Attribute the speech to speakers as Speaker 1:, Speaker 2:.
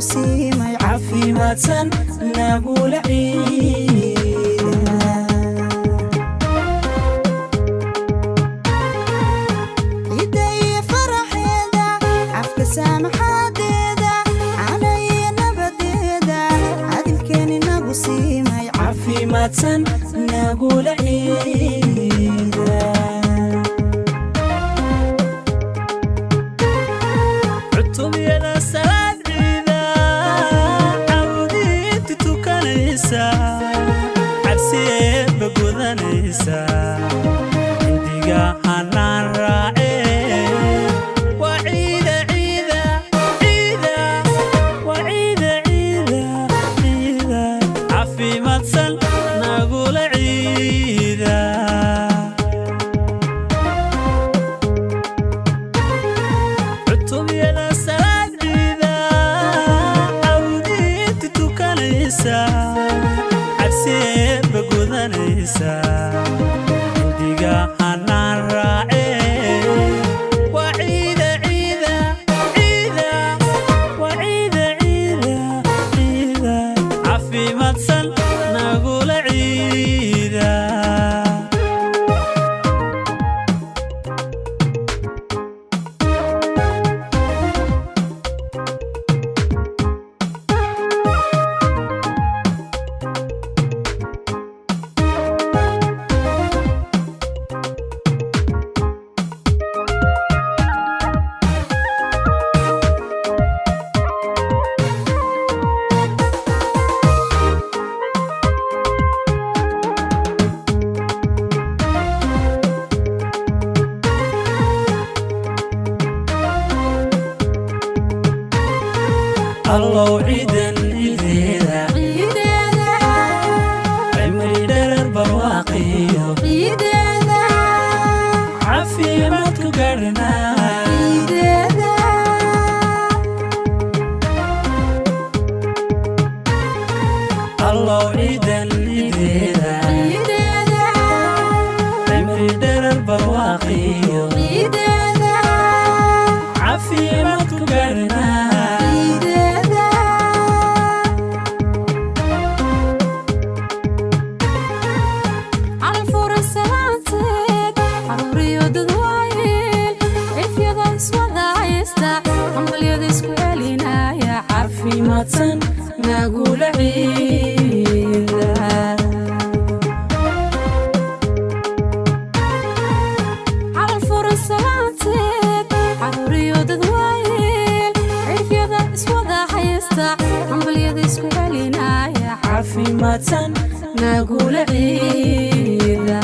Speaker 1: Siimay caafimaadsan nagula ciida. Ciidaya faraxeeda, afka saamaxaadeeda, calaya nabadeeda, cadilkeeni nagu siimay caafimaadsan nagula ciida.
Speaker 2: Cutubiyada salaad ciida, cawdiinta tukanaysa, cabsiyeeba gudanaysa, cindiga hanaan raace. Waa ciida, ciida, ciida, waa ciida, ciida, ciida, caafimaadsan nagula ciida. Cutubiyada salaad ciida, cawdiinta tukanaysa, cabsiyeeba gudanaysa, cindiga hanaan raace. Waa ciida, ciida, ciida, waa ciida, ciida, ciida, caafimaadsan nagula ciida. Allow ciidan ciideeda, cimri dherer barwaaqiyo caafimaadku garhnaa. Allow ciidan ciideeda, cimri dherer barwaaqiyo caafimaadku garhnaa.
Speaker 3: Calfuran salaanteed, caruuriyo dadwaayeel, cilfyada iswada haysta, hambalyada isku celinaya.
Speaker 1: Caafimaadsan nagula ciida.
Speaker 3: Calfuran salaanteed, caruuriyo dadwaayeel, cilfyada iswada haysta, hambalyada isku celinaya.
Speaker 1: Caafimaadsan nagula ciida.